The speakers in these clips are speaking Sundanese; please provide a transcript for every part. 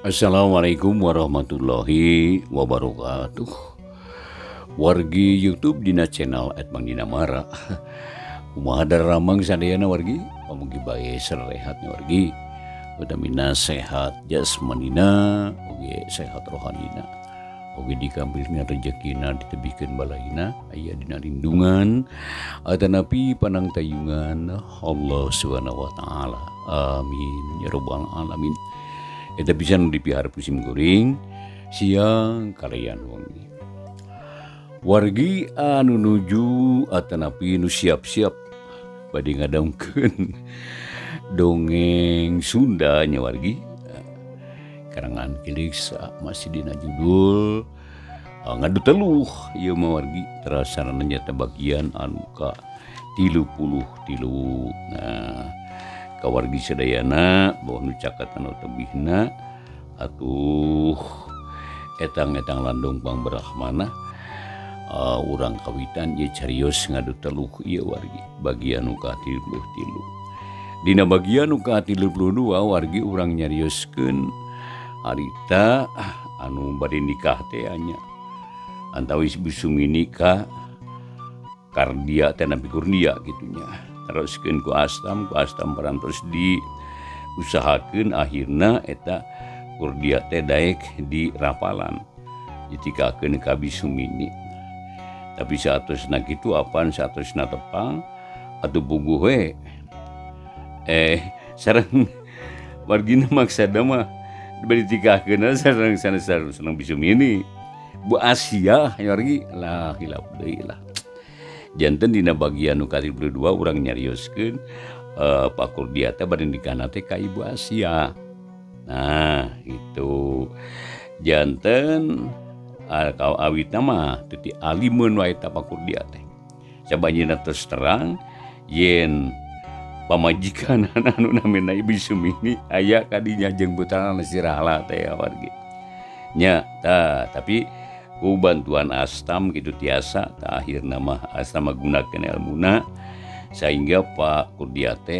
Assalamualaikum warahmatullahi wabarakatuh. Wargi YouTube dina channel @mangdinamara. Kumaha daramang sadayana wargi? Pamugi bae sarehat wargi. Utamina sehat jasmanina, oge sehat rohanina. Oge dikampirna rezekina, ditebihkeun balaina, aya dina lindungan atanapi panangtayungan Allah Subhanahu wa taala. Amin ya rabbal alamin. Eta pisan dipiharep ku sim kuring siang kalayan wengi. Wargi anu nuju atanapi nu siap-siap bade ngadongkeun dongeng Sunda nya wargi. Karangan Ki Leuksa masih dina judul Ngadu Teluh ieu mah wargi, terasana nyata bagian anu ka 33. Nah, kawargi sadayana bahwa nu caket anu tebihna atuh etang-etang landung pangbrahmana urang kawitan ieu carios ngadu teluh ieu wargi bagian nu ka 33. Dina bagian nu ka 32 wargi urang nyarioskeun harita anu bade nikah teh nya antawis Busumini ka Kardia teh nepi Kurnia kitu nya. Teruskeun ku Astam parantos diusahakeun akhirna eta Kurdia teh daek di rapalan ditikakeun ka Bisumini. Tapi saatosna kitu apan saatosna tepang atuh puguh we sareng wargina maksada mah bade ditikakeun sareng sanes sareng Bisumini. Bu Asia wargi lah hilap deui lah. Janten dina bagian nu ka-32 urang nyarioskeun Pak Kurdia teh bade nikahna teh ka Ibu Asia. Nah, itu. Janten awitna mah teu ti alimeun wae ta Pak Kurdia teh. Sabanjina tos terang yen pamajikan anu namina Ibu Sumini aya ka dinya jeung putrana si Rahla teh wargi. Nya tah tapi ku bantuan Astam gitu tiasa ta akhirna mah Astam gunakeun elmuna sehingga Pak Kurdia teh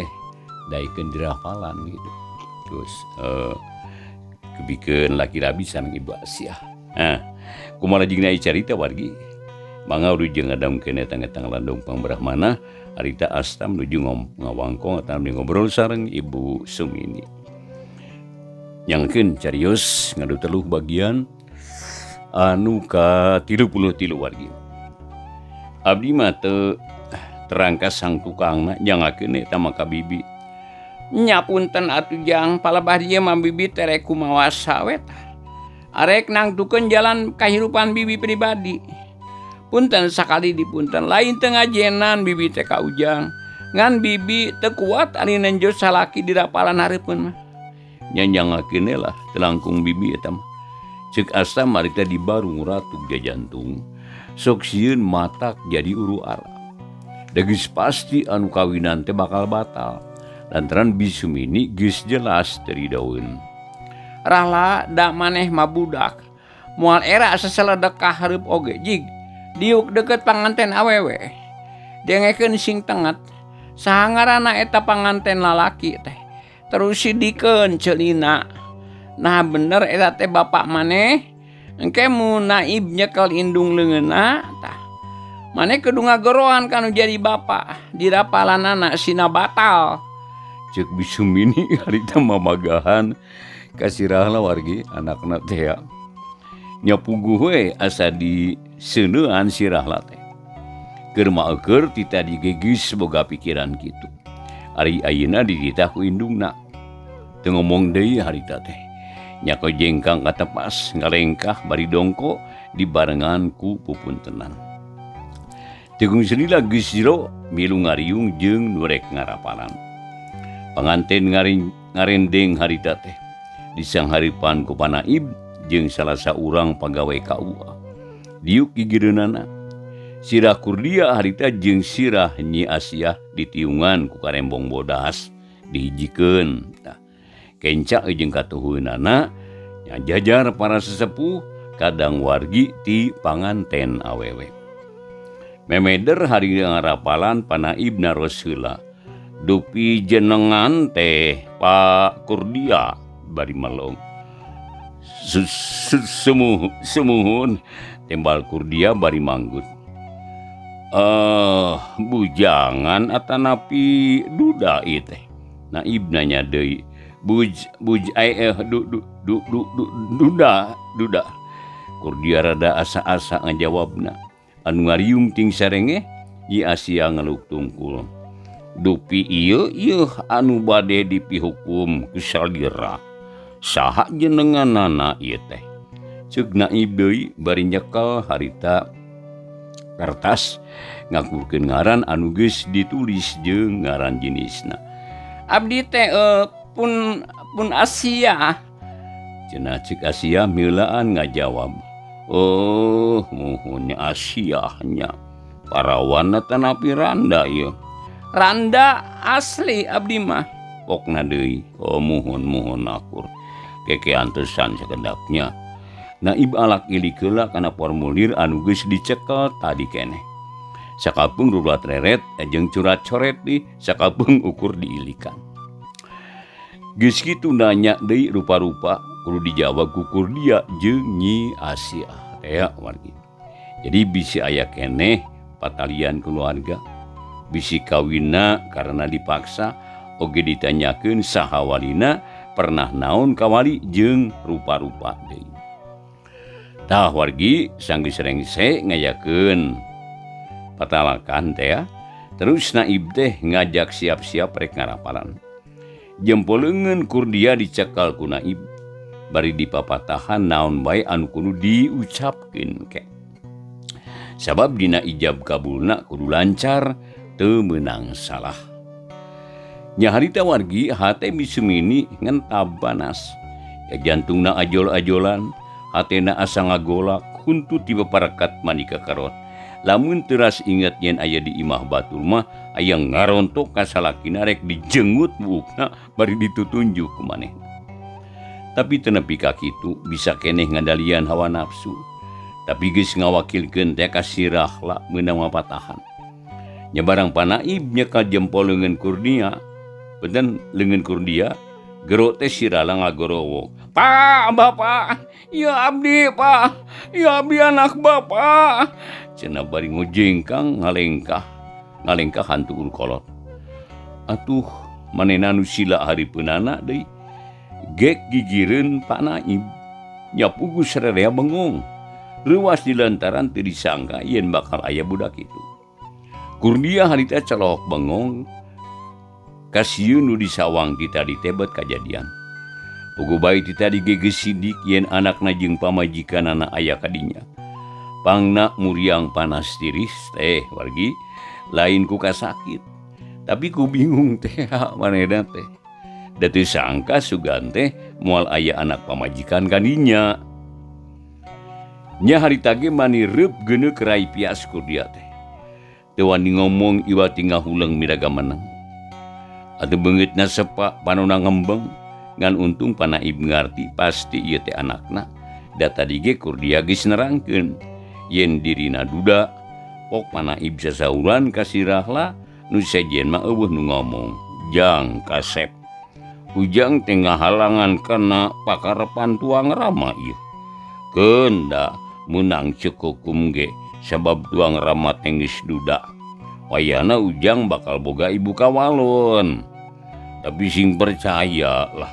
daekeun dirafalan gitu. Terus kebikeun laki rabi sareng Ibu Asia. Nah, kumaha lajengna carita wargi? Mangga nuju ngadamkeun etang-etang landung pangbrahmana harita Astam nuju ngawangkong atawa ngobrol sareng Ibu Sumini. Nyangkeun carios ngadu teluh bagian anu ka 33 wargi. Abdi mah teu terangkas sang tukangna nyangakeun eta mah ka bibi. Nya punten atuh jang palebah dieu mah bibi teh rek kumawasa we tah. Arek nangtukeun jalan kahirupan bibi pribadi. Punten sakali dipunten lain teu ngajenan bibi teh ka ujang. Ngan bibi teu kuat ari nenjo salaki dirapalan hareupeun mah. Nya nyangakeun lah teu langkung bibi eta mah. Ceuk Astam harita di barung ratu jajantung sok sieun matak jadi uru ara. Da geus pasti anu kawinan teh bakal batal lantaran Bisumini geus jelas teu ridoeun. Rahla da maneh mah budak moal era sasaledekah hareup oge jig diuk deukeut panganten awewe. Dengekeun sing tenget saha ngaranna eta panganten lalaki teh terus sidikeun ceulina. Nah bener eta teh bapak maneh engke mun naib nyekel indung leungeunna tah maneh kudu ngagoroan kanu jadi bapak dirapalanana sina batal. Ceuk Bisumini harita mamagahan ka si Rahla wargi anakna teh ya. Nya puguh we asa di seuneuan si Rahla teh. Keur maeukeun ti tadi ge geus boga pikiran kitu. Ari ayeuna dititah ku indungna. Teu ngomong deui harita teh. Nyako jengkang katepas ngalengkah bari dongko dibarengan ku pupuntenan. Tegung selila geus jero milu ngariung jeung nu rek ngarapalan. Panganten ngarendeng harita teh disangharipan ku panaib jeung salah saurang pagawe KUA. Diuk gigireunana. Sirah Kurdia harita jeung sirah Nyi Asiah ditiungan ku karembong bodas dihijikeun. Tah kenca jeung katuhueunana nya jajar para sesepuh kadang wargi ti panganten awewe. Memeder hari ngarapalan panaib naros heula. Dupi jenengan teh Pak Kurdia bari melong. Sumuhun tembal Kurdia bari manggut. Bujangan atanapi duda ieu teh. Naib nanya deui. Buj buj eh du du du du duda duda. Kurdia rada asa-asa ngajawabna. Anu ngariung ting sarenge Nyi Asia ngeluk tungkul. Dupi ieu ieu anu bade dipihukum ku salira. Saha jenenganana ieu teh? Ceuk Naib deui bari nyekel harita kertas ngakurkeun ngaran anu geus ditulis jeung ngaran jenisna. Abdi teh pun pun Asia. Cenah ceuk Asia milaan ngajawab. Oh, muhun nya Asia nya. Parawan atanapi randa ieu? Randa asli abdi mah. Pokna deui. Oh, muhun muhun akur. Keke antesan sakedapnya. Naib alak ilik heula kana formulir anu geus dicekel tadi keneh. Sakapeung rurat reret jeung curat coret di sakapeung ukur diilikan. Geus kitu nanya deui rupa-rupa kudu dijawab ku Kurdia jeung Nyi Asia. Tea wargi. Jadi bisi aya keneh patalian keluarga. Bisi kawinna karena dipaksa oge ditanyakeun saha walina pernah naon kawali jeung rupa-rupa deui. Tah wargi sanggeus rengse ngayakeun patalakan teh ya. Terus Naib teh ngajak siap-siap rek ngarapalan. Jempol leungeun Kurdia dicekal ku Naib bari dipapatahan naon bae anu kudu diucapkeun ke. Sabab dina ijab kabulna kudu lancar teu meunang salah. Nya harita wargi hate Misumini ngentab panas. Ya jantungna ajol-ajolan, hatena asa ngagolak huntu tiba parakat manika karot. Lamun teras ingat yen aya di imah batur mah aya ngarontok ka salakina rek dijenggut buukna bari ditutunjuk ku manehna. Tapi teu nepi ka kitu bisa keneh ngandalian hawa nafsu. Tapi geus ngawakilkeun teh ka si Rahla meunang mapatahan. Nya barang panaib nyekal jempol leungeun Kurnia, benten leungeun Kurnia gero teh si Rahla ngagorowok. Pak, bapak, ya abdi, pak, ya abdi anak bapak. Cenah bari ngojengkang ngalengkah, ngalengkah hantu urkolot. Atuh manehna nu sila hareupeunana deui. Gek gigireun Pak Naib. Nya puguh sararea bengong. Reuwas dilantaran teu disangka yen bakal aya budak itu. Kurnia harita calohok bengong kasieun nu disawang ti tadi teh bet kajadian. Puguh bae ti tadi ge geus sidik yen anakna jeung pamajikanana aya kadinya. Pangna muriang panas tiris teh wargi lain ku kasakit. Tapi ku bingung teh manehna teh. Da teu sangka sugan teh moal aya anak pamajikan kadinya. Nya harita ge mani reup geuneuh rai pias Kurdia teh. Teu wani ngomong iwa tinggal huleng miraga menang. Atuh beungeutna sepak panona ngembeng ngan untung Panaib ngarti pasti ieu teh anakna. Da tadi ge Kurdia geus nerangkeun yen dirina duda. Pok Panaib sasauran ka si Rahla nu sejen mah eueuh nu ngomong. Jang kasep. Ujang teh ngahalangan kana pakarepan tuang Rama ieu. Keun da meunang ceuk hukum ge sabab tuang Rama teh geus duda. Wayahna Ujang bakal boga ibu kawalon. Tapi sing percaya lah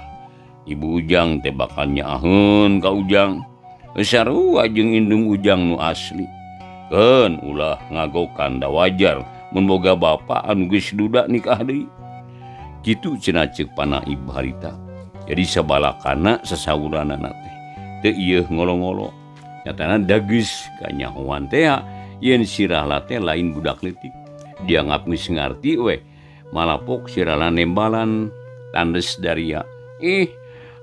ibu Ujang teh bakal nyaaheun ka Ujang. Sarua jeung indung Ujang nu asli. Keun ulah ngagokan da wajar mun boga bapa anu geus duda nikah deui. Kitu cenah ceuk Panaib harita. Jadi sabalakana sasauranana teh teu ieu ngolo-ngolo. Nyatana dageus kanyahoan teh yen si Rahla teh lain budak leutik. Dianggap geus ngarti we. Malapok si Rahla nembalan tandes daria. Ih,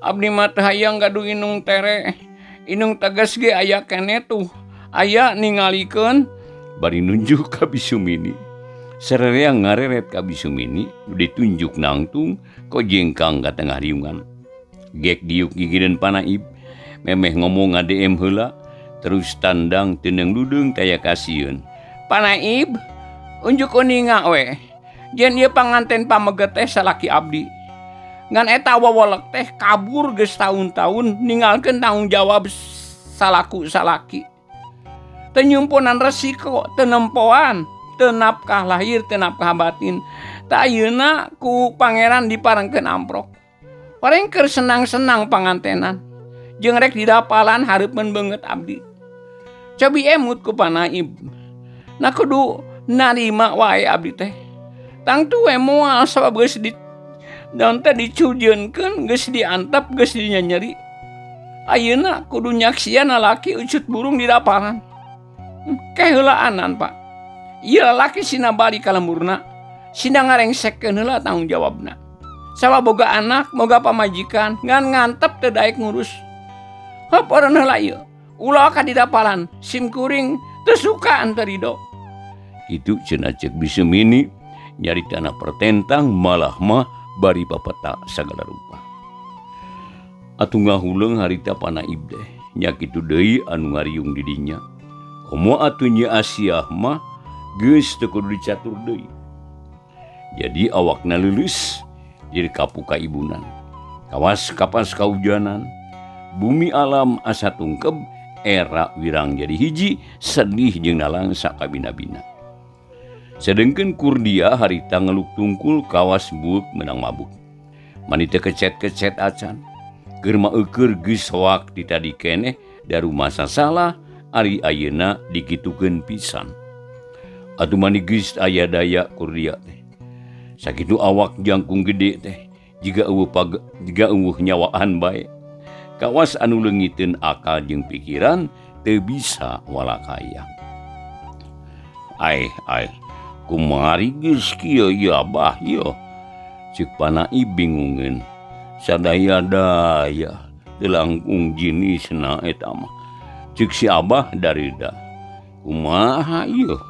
abdi mah teu hayang gaduh inung tere. Inung tegas ge aya keneh tuh. Aya ningalikeun bari nunjuk ka Bisumini. Sararea ngareret ka Bisumini ditunjuk nangtung kojengkang ka tengah riungan. Gek diuk gigireun Panaib memeh ngomong ngadm heula terus tandang teundeung ludeung taya kasieun. Panaib unjuk uninga we. Yen ieu panganten pameget teh salaki abdi. Ngan eta wawolek teh kabur geus taun-taun ninggalkeun tanggung jawab salaku salaki. Teu nyumponan resiko, teu nempoan, teu nafkah lahir, teu nafkah batin. Tah ayeuna ku pangeran diparengkeun amprok. Pareng keur senang-senang pangantenan. Jeung rek didapalan hareupeun beungeut abdi. Cobi emut ku Panaib. Na kudu narima wae abdi teh. Tangtu we moal sabab geus di dan teh dicujeunkeun, geus diantep, geus dinyanyeri. Ayeuna kudu nyaksian lalaki ucut burung di daparan. Keheulaanan, Pak. Ieu lalaki sina balik ka lemburna, sina ngarengsekkeun heula tanggung jawabna. Sabab boga anak, boga pamajikan, ngan ngantep teu daek ngurus. Heup eureun heula ieu. Ulah ka didapalan, sim kuring teu suka teu rido. Kitu cenah ceuk Bi Sumini nyaritana pertentang malah mah bari papeta sagala rupa. Atuh ngahuleung harita Panaib teh, nya kitu deui anu ngariung di dinya. Komo atuh Nyi Asiah mah geus teu kudu dicatur deui. Jadi awakna leuleus diri kapu kaibunan. Kawas kapas kaujanan, bumi alam asa tungkeb, era wirang jadi hiji, sedih jeung nalangsa kabina-bina. Sedengkeun Kurdia harita ngeluk tungkul kawas buuk menang mabuk. Mani teu kecet-kecet acan. Keur mah eueur geus soak ti tadi keneh darumasa salah ari ayeuna dikitukeun pisan. Atuh mani geus aya daya Kurdia teh. Sakitu awak jangkung gede teh jiga eueuh pag, jiga eueuh nyawaan bae. Kawas anu leungiteun akal jeung pikiran teu bisa walakaya. Ai ai kumari geus kieu ieu Abah ieu. Ceuk Panaib bingungeun. Sadaya-daya teu langkung jinisna eta mah. Ceuk si Abah darida. Kumaha ieu?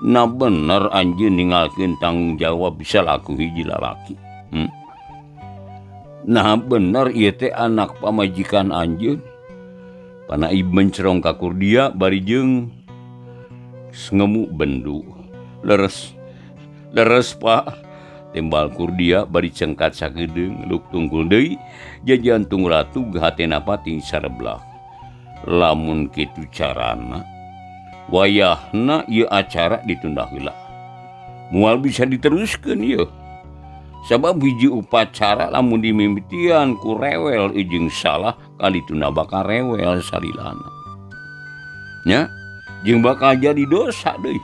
Na bener anjeun ninggalkeun tanggung jawab salaku hiji lalaki. Nah bener ieu teh anak pamajikan anjeun. Panaib mencerong ka Kurdia bari jeung ngemu bendu. Leres, leres Pak. Tembal Kurdia bari cengkat sakedeung luk tungkul deui jajan tungratu hatena pati sareblak. Lamun kitu carana wayahna ieu acara ditunda heula. Moal bisa diteruskeun ieu. Sabab hiji upacara lamun dimimitian ku rewel jeung salah kalituna bakal rewel salilana. Nya jeung bakal jadi dosa deui.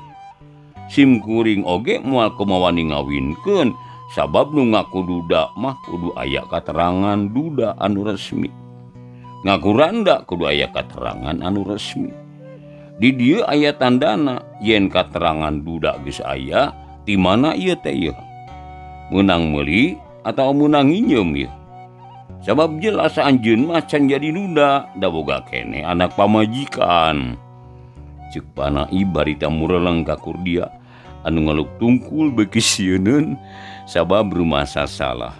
Sim kuring oge moal kumawani ngawinkeun sabab nu ngaku duda mah kudu aya katerangan duda anu resmi. Ngaku randa kudu aya katerangan anu resmi. Di dieu aya tandana yen katerangan duda geus aya di mana ieu teh ieu. Meunang meuli atawa meunang nginjem ieu. Sabab jelas anjeun mah can jadi duda, da boga keneh anak pamajikan. Ceuk Panaib barita mureleng ka Kurdia anu ngaluk tungkul beuki sieuneun sabab rumasa salah.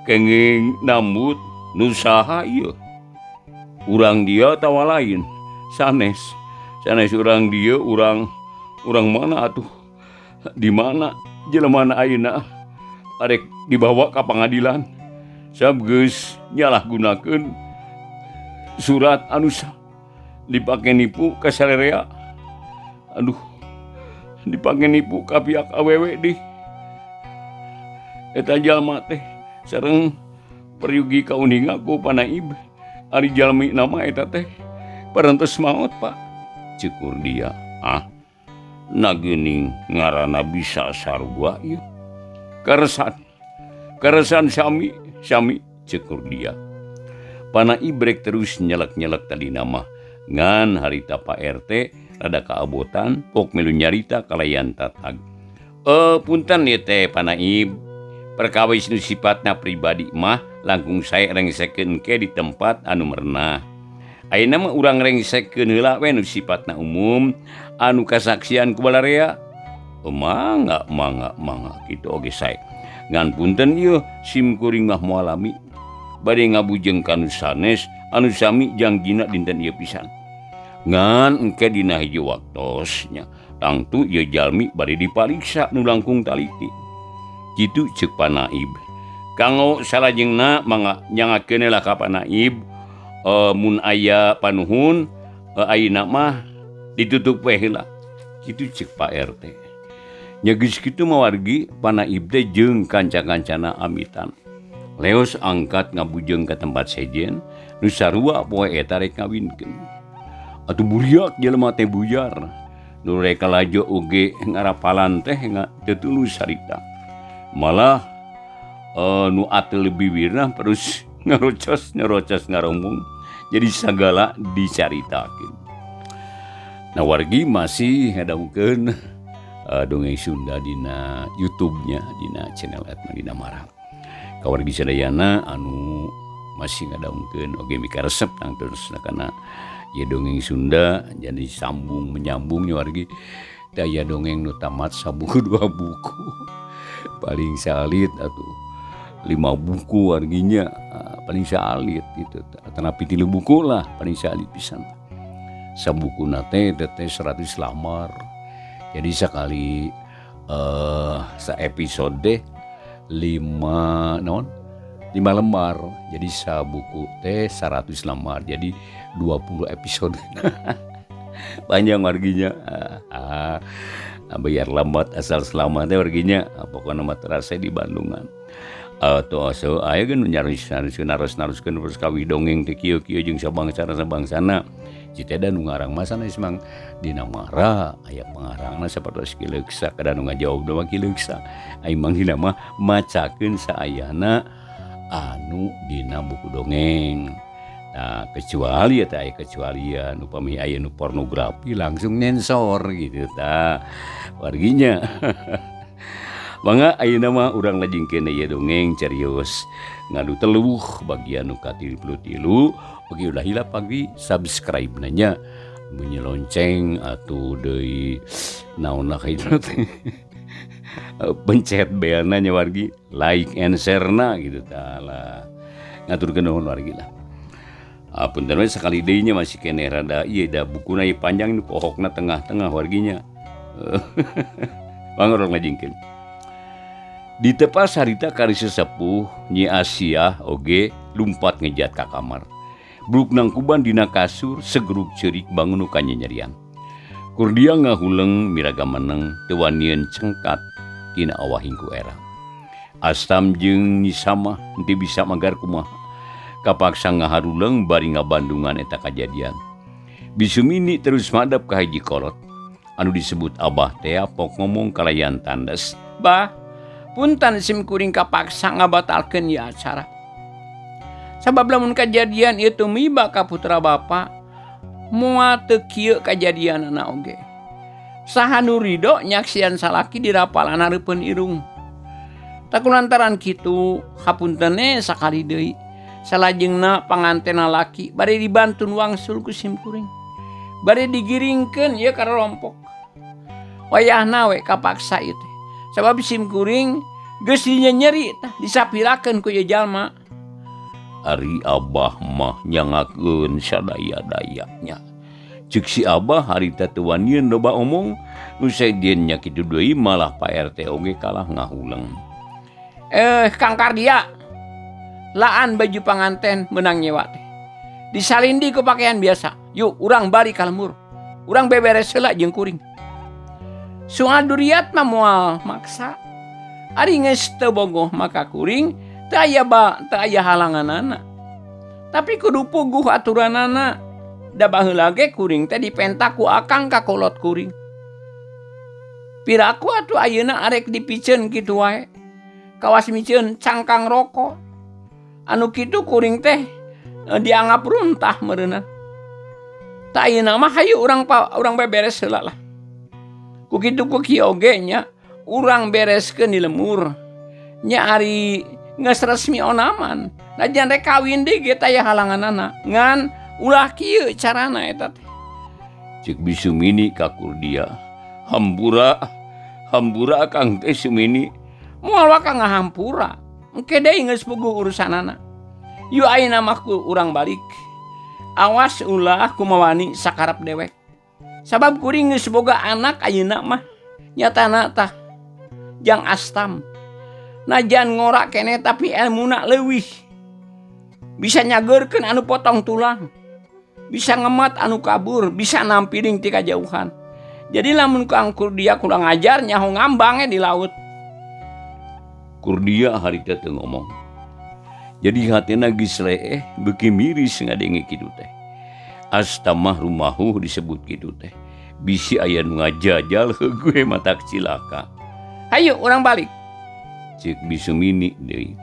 Kenging nambut nu saha ieu? Urang dia atawa lain? Sanes. Sanes urang dieu, urang mana atuh? Di mana jelemana ayeuna? Arek dibawa ka pangadilan. Sabab geus nyalahgunakeun surat anu sah. Dipake nipu ka sarerea. Aduh, dipake nipu ka pihak awewe dih. Eta jalma teh sareng peryogi kauninga ku Panaib. Ari jalmi nama eta teh parantos maot, Pak. Ceuk dia. Ah, na geuning ngaranna bisa sarua ieu. Karesan. Karesan sami, sami ceuk dia. Panaib brek terus nyelek-nyelek tadi nama. Ngan harita Pak RT rada kaabotan pok milu nyarita kalayan tatag. Punten ieu teh Panaib. Perkawis nu sifatna pribadi mah langkung sae rengsekeun ke di tempat anu merenah. Ayeuna mah urang rengsekeun heula we nu sifatna umum anu kasaksian ku balarea. Mangga, mangga, mangga kitu oge sae. Ngan punten ieu sim kuring mah moal lami. Bade ngabujeng ka nu sanes anu sami jangjina dinten ieu pisan. Ngan engke dina hiji waktos nya tangtu ieu jalmi bade dipariksa nu langkung taliti. Kitu ceuk Panaib. Kanggo salajengna mangga nyangakeun lah ka Pak Naib mun aya panuhun ayeuna mah ditutup we heula. Kitu ceuk Pak RT. Nya geus kitu mah wargi Pak Naib teh jeung kanca-kancana amitan. Leos angkat ngabujeng ka tempat sejen nu sarua poe eta rek ngawinkeun. Atuh buriak jelema teh bujar. Nu rek kalajo oge ngarapalan teh teu tulus harita. Malah nu ateul bibirna terus ngarocos nyerocos ngaromong jadi sagala dicaritakeun. Nah wargi masih ngadangukeun dongeng Sunda dina YouTube-nya dina channel Edma Mara. Kawargi sadayana anu masih ngadangukeun oge mikaresep tangtosna kana ieu dongeng Sunda jadi sambung menyambung wargi. Teu aya dongeng nu tamat sabuku dua buku. Paling salit atuh 5 buku warginya paling salit gitu. Atanapi 3 buku lah paling salit pisan. Sabukuna teh teh 100 lamar. Jadi sakali sa episode 5 naon? 5 lembar. Jadi sabuku teh 100 lembar. Jadi 20 episode. Panjang warginya. Bayar lambat asal selamat teh warginya. Pokokna mah terasa di Bandungan. Atau asa aya geun narus-naruskeun terus kawih dongeng teh kieu-kieu jeung sabangsana-sabangsana. Citeda nu ngarang mah sanes mang dina mara aya pangarangna sapertos Ki Leuksa kada nu ngajawab mah Ki Leuksa. Ai mang dina mah macakeun saayana anu dina buku dongeng. Nah, kecuali eta aya kecualian upami aya nu pornografi langsung nyensor gitu tah warginya. Mangga ayeuna mah urang lajengkeun ieu dongeng carios ngadu teluh bagian nu ka-33. Oke ulah hilap pagi subscribe nanya bunyi lonceng atau deui naon lah kitu teh. Pencet belna nya wargi, like and share na gitu tah lah. Ngaturkeun nuhun wargi lah. Punten we sakali deui nya masih keneh rada ieu da bukuna ieu panjang nu pohokna tengah-tengah warginya. Mangga urang lajengkeun. Ditepas harita kari sesepuh Nyi Asia oge lumpat ngejat ka kamar. Bruk nangkuban dina kasur segeruk ceurik bangun nu kanyanyerian. Kurdia ngahuleng miraga meneng teu wanieun cengkat tina awahing ku era. Astam jeung Nyi Samah henteu bisa magar kumaha. Kapaksa ngaharuleng bari ngabandungan eta kajadian. Bisumini terus madep ka hiji kolot anu disebut Abah tea pok ngomong kalayan tandes. Bah, punten sim kuring kapaksa ngabatalkeun ieu acara. Sabab lamun kajadian ieu tumiba ka putra bapa, moal teu kieu kajadianana oge. Saha nu rido nyaksian salaki dirapalan hareupeun irung. Takulantaran kitu hapuntene sakali deui. Salajengna pangantena laki bade dibantun wangsul ku sim kuring. Bade digiringkeun ieu ka rompok. Wayahna we kapaksa ieu teh. Sabab sim kuring geus dinyenyeri tah disapirakeun ku ieu jalma. Ari Abah mah nyangakeun sadaya-dayanya. Ceuk si Abah harita teu wanieun loba omong, nu sejen nya kitu deui malah Pak RT oge kalah ngahuleng. Kang Kardia, laan baju panganten menang nyewa teh. Disalindi ku pakaian biasa. Yuk urang balik ka lembur. Urang beberes heula jeung kuring. Sunga duriat mah moal maksa. Ari geus teu bogoh maka kuring teu aya ba, teu aya halanganana. Tapi kudu puguh aturanana. Da baheula ge kuring teh dipentak ku akang ka kolot kuring. Piraku atuh ayeuna arek dipiceun kitu wae. Kawas miceun cangkang rokok. Anu kitu kuring teh dianggap runtah meureunna. Tah ayeuna mah hayu urang urang beberes heula lah. Ku kitu ku kieu oge nya urang bereskeun di lemur. Nya ari geus resmi onaman. Najan rek kawin deui ge taya halanganana. Ngan ulah kieu carana eta teh. Ceuk Bisumini ka Kurdia. Hampura, hampura Akang teh Sumini. Moal waka ngahampura. Engke deui geus puguh urusanana. Yu ayeuna mah ku urang balik. Awas ulah kumawani sakarep dewek. Sabab kuring geus boga anak ayeuna mah. Nyatana tah jang astam. Najan ngora keneh tapi elmuna leuwih. Bisa nyageurkeun anu potong tulang. Bisa ngemat anu kabur, bisa nampiring ti kajauhan. Jadi lamun Kang Kurdia kurang ajar nyaho ngambang di laut. Kurdia harita teu ngomong. Jadi hatina geus leeh beuki miris ngadenge kitu teh. Astamah rumahuh disebut kitu teh. Bisi aya nu ngajajal gue matak cilaka. Hayu urang balik. Cek Bisumini deui.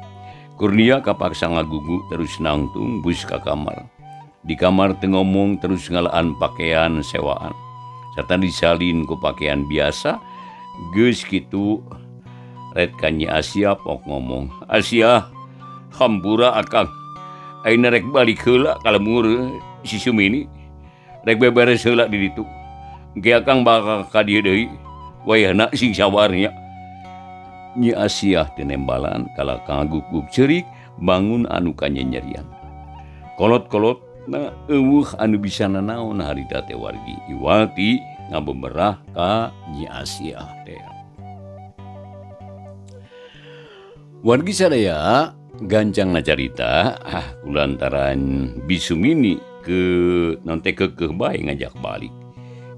Kurnia kapaksa ngagugu terus nangtung bus ka kamar. Di kamar teu ngomong terus ngalaan pakaian sewaan. Sarta disalin ku pakaian biasa geus kitu ret ka Nyi Asia pok ngomong. Asia hampura akang. Ayeuna rek balik heula ka lemur si Sumini. Rek beberes heula di ditu. Engke akang bakal ka dieu deui. Wayahna sing sabar nya. Nyi Asia teu nembalan kala kagugug ceurik bangun anu kanyenyerian. Kolot-kolot na eueuh anu bisa nanaon harita teh wargi. Iwati ngabeberah ka Nyi Asia teh. Wargi sadaya gancang ngacarita kulantaran Bisumini ke nonte kekeuh bae ngajak balik.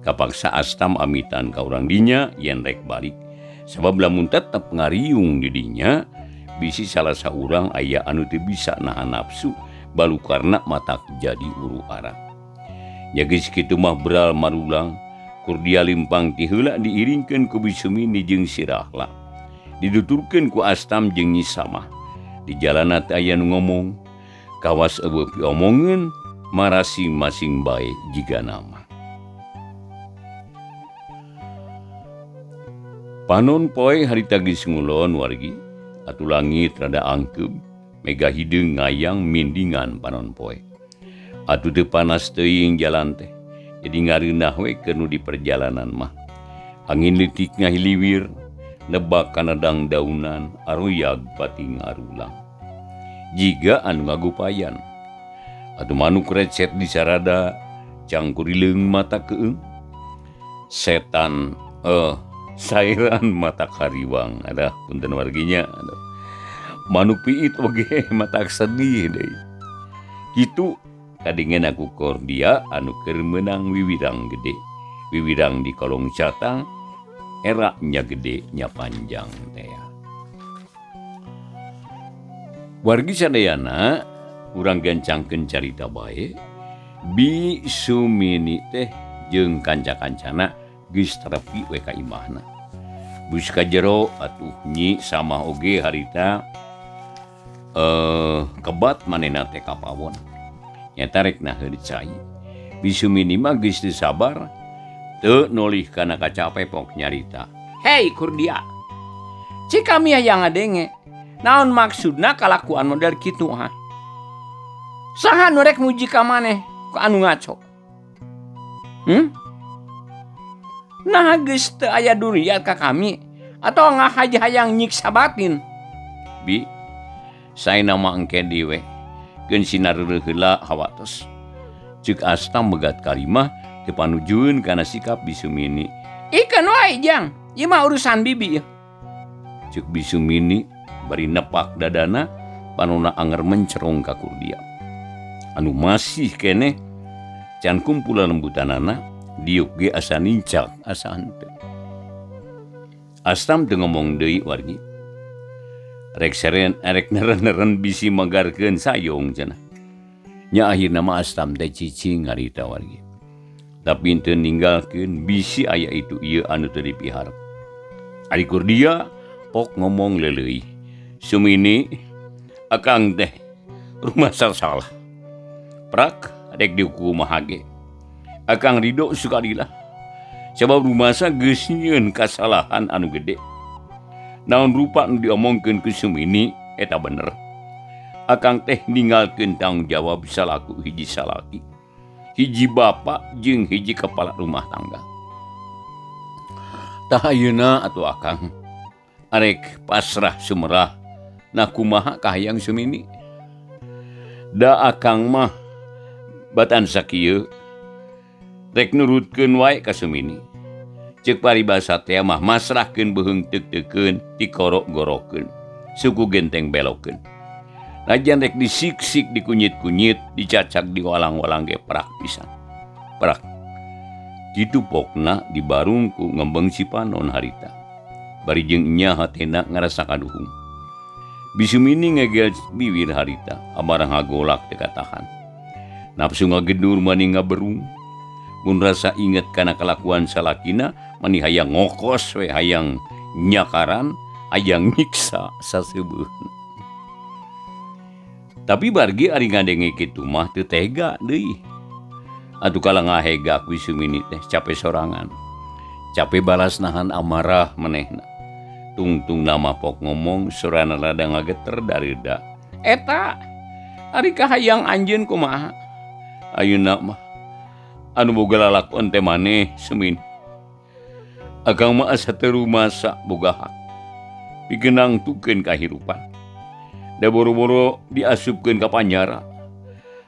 Kapaksa Astam amitan ka urang dinya yen rek balik. Sabab lamun tetep ngariung di dinya bisi salah saurang aya anu teu bisa nahan nafsu balukarna matak jadi uru ara. Nya geus kitu mah beral marulang Kurdia limpang ti heula diiringkeun ku Bisumini jeung si Rahla. Diduturkeun ku Astam jeung Nyi Samah. Di jalana teh aya nu ngomong, kawas eueuh piomongeun marasing-masing bae jiga nama. Panon poe harita geus ngulon wargi, atuh langit rada angkeub, mega hideung ngayang mindingan panon poe. Atuh teu panas teuing jalan teh, jadi ngareunah we keur nu di perjalanan mah. Angin leutik ngahiliwir, nebak kana dangdaunan, aroyag pati ngarulang. Jiga anu ngagupayan. Atuh manuk recet di sarada, cangkurileung mata keung. Setan sairan mata kariwang, ada punten warginya. Aduh. Manuk piit oge mata sedih deui. Kitu kadingen aku Kordia anu keur meunang wiwirang gede. Wiwirang di kolong catang, era nya gede nya panjang teh. Wargi sadayana urang gancangkeun carita bae. Bisumini teh jeung kanca-kancana geus terepi we ka imahna. Bus ka jero atuh Nyi Samah oge harita kebat manehna teh ka pawon. Nyata rek naheun cai. Bisumini mah geus teu sabar teu nolih kana kacape pok nyarita. Hei Kurdia, cik kami hayang ngadenge. Naon maksudna kalakuan model kitu ha? Saha nu rek muji ka maneh ku anu ngaco? Nah geus teu aya duriat ka kami atau ngahaja hayang nyiksa batin. Bi, saena mah engke deui we. Keun sinareureun heula hawatos. Ceuk Asta megat kalimah teu panujueun kana sikap Bisumini. Ikeun wae jang, ieu mah urusan bibi ieu. Ceuk Bisumini bari nepak dadana panona anger mencerong ka Kurdia. Anu masih keneh can kumpulan lembutanana diuk ge asa nincak asa henteu. Astam teu ngomong deui wargi. Rek seren rek neren-neren bisi magarkeun sayong cenah. Nya akhirna mah Astam teh cicing ngarita wargi. Tapi teu ninggalkeun bisi aya itu ieu anu teu dipiharep. Ari Kurdia pok ngomong leuleuih. Sumini akang teh rumasa salah. Prak rek dihukum ge. Akang ridho sukadilah. Sabab rumasa geus nyieun kasalahan anu gede. Naon rupa nu diomongkeun ku Sumini eta bener. Akang teh ninggalkeun tanggung jawab salaku hiji salaki, hiji bapa jeung hiji kepala rumah tangga. Tah ayeuna atuh akang arek pasrah sumerah nah kumaha kahayang Sumini. Da akang mah batan sakieu rek nurutkeun wae ka Sumini. Ceuk paribasa teh mah masrahkeun beuheung teuk-teukeun tikorok-gorokeun. Suku genteng belokeun. Najan rek disiksik dikunyit-kunyit, dicacak diwalang-walang ge prak pisan. Prak. Kitu pokna dibarung ku ngembeng si panon harita. Bari jeung nya hatena ngarasa kaduhung. Bisumini ngegel biwir harita, amarah ngagolak teu katahan. Nafsu ngagedur mani ngaberung. Mun rasa inget kana kalakuan salakina, mani hayang ngokos we, hayang nyakaran, hayang nyiksa saseubeun. Tapi bargi ari ngadenge kitu mah teu tega deui. Atuh kala ngahegak Wisumini teh cape sorangan. Cape balas nahan amarah manehna. Tungtung nama pok ngomong sorana rada ngageter darida. Eta ari kahayang anjeun kumaha? Ayeuna mah anu boga lalakon teh maneh Sumin. Akang mah asa teu rumasa boga hak. Pikeun nangtukeun kahirupan. Da boro-boro diasupkeun ka panjara.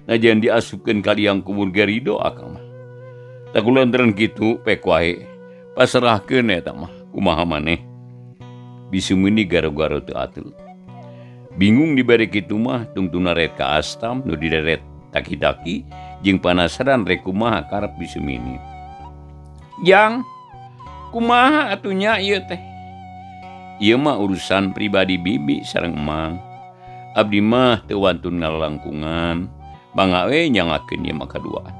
Najan diasupkeun ka liang kubur ge rido akang mah. Tah kulantaran kitu pek wae pasrahkeun eta mah kumaha maneh. Bisumini garo-garo teu atul. Bingung dibere kitu mah tungtungna rek ka Astam nu dideret taki-taki jeung panasaran rek kumaha karep Bisumini. Jang, kumaha atuh nya ieu teh? Ieu mah urusan pribadi bibi sareng emang. Abdi mah teu wantun ngalalangkungan, mangga we nyangakeun ieu mah kaduaan.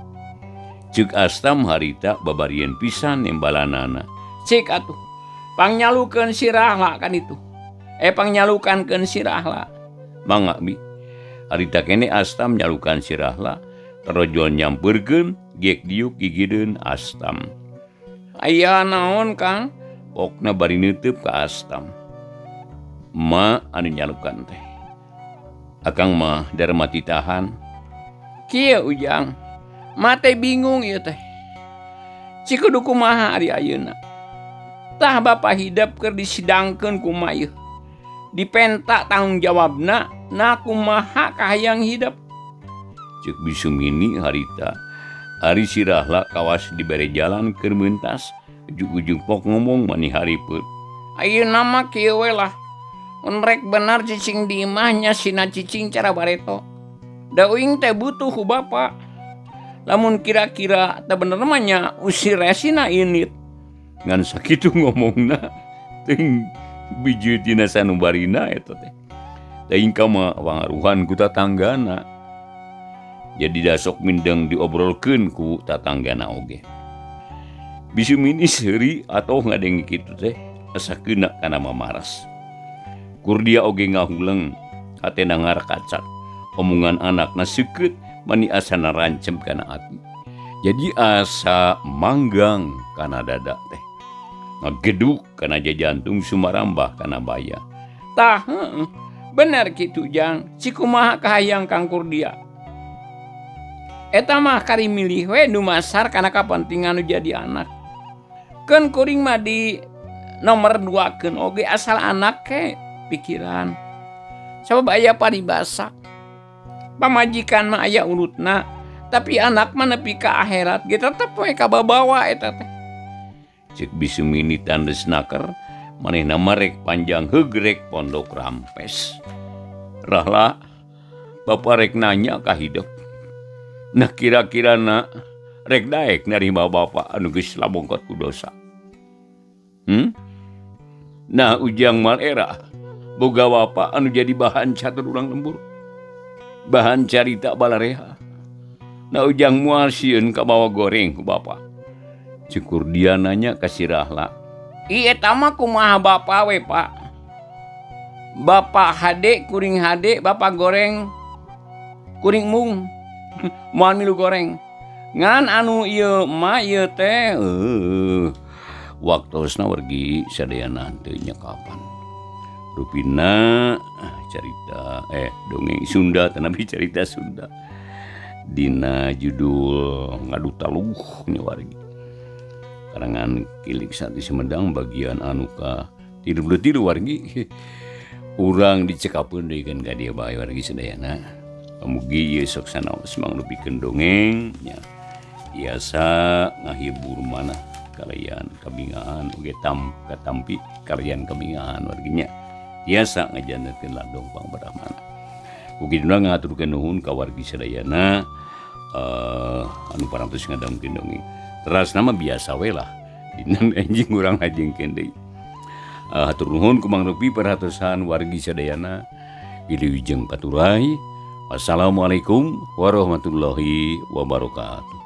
Ceuk Astam harita babarieun pisan nembalanana. Cik atuh, pangnyalukeun si Rahla kan itu. Pangnyalukankeun si Rahla. Mangga bi. Harita kene Astam nyalukan si Rahla, tarojol nyampeurkeun, geek diuk gigireun Astam. Aya naon Kang? Pokna bari neuteub ka Astam. Ma anu nyalukan teh. Akang mah darma titahan. Kieu Ujang, mate bingung ieu teh. Cikudu kumaha ari ayeuna? Tah bapa hidep keur disidangkeun kumaha ieu? Dipenta tanggung jawabna, na kumaha kahayang hidep? Ceuk Bisumini harita. Ari si Rahla kawas dibere jalan keur meuntas, ujug-ujug pok ngomong mani haripeup. Ayeuna mah kieu we lah. Mun rek bener cicing di imah nya sina cicing cara bareto. Da uing teh butuh ku bapa. Lamun kira-kira teh bener mah nya usir resina init. Ngan sakitu ngomongna teuing biji tina sanubarina eta teh. Teuing ka mah wangaruhan ku tatanggana. Jadi dasok mindeng diobrolkeun ku tatanggana oge. Bisumini seuri atau ngadenge kitu teh asa keuna kana mamaras. Kurdia oge ngahuleng, hatena ngarakacat. Omongan anakna seukeut mani asana rancem kana ati. Jadi asa manggang kana dada teh. Ngageduk kana jantung sumarambah kana baya. Tah heueuh, bener kitu Jang, si kumaha kahayang Kang Kurdia. Eta mah kari milih we dumasar kana kapentingan nu jadi anak. Keun kuring mah di nomor 2-keun oge asal anak ke pikiran. Sabab aya paribasa. Pamajikan mah aya urutna, tapi anak mah nepi ka akhirat ge tetep we kababawa eta teh. Ceuk Bisumini tandes naker, manehna mah rek panjang heug rek pondok rampes. Rahla, bapa rek nanya ka hidep. Nah kira-kira na rek daek narima bapa anu geus labongkot ku dosa. Nah Ujang mal era boga bapa anu jadi bahan catur urang lembur. Bahan carita balareha. Nah Ujang moal sieun ka bawa goreng ku bapa. Cukur dia nanya ka si Rahla. Ieu eta mah kumaha bapa we, Pak? Bapa hade kuring hade, bapa goreng kuring mung. Moal milu goreng. Ngan anu ieu mah ieu teh waktosna wargi sadayana teu nya kapan. Rupina carita dongeng Sunda tanapi carita Sunda. Dina judul Ngadu Taluh nya wargi. Karangan Kilik Sati Sumedang bagian anu ka 33 wargi. Urang dicekapeun deui kan ka dieu bae wargi sadayana. Mugi ieu sok sanaos mangrupikeun dongeng nya. Biasa ngahibur manah kalian kabingahan oge katampi kalian kabingahan warginya. Tiasa ngajantenkeun landong pangbrahmana. Ku kituna ngahaturkeun nuhun ka wargi sadayana anu parantos ngadangukeun dongeng. Terasna mah biasa we lah. Dina enjing urang ngajengkeun deui. Hatur nuhun ku Mang Rupi perhatosan wargi sadayana. Wilujeng paturay. Wassalamualaikum warahmatullahi wabarakatuh.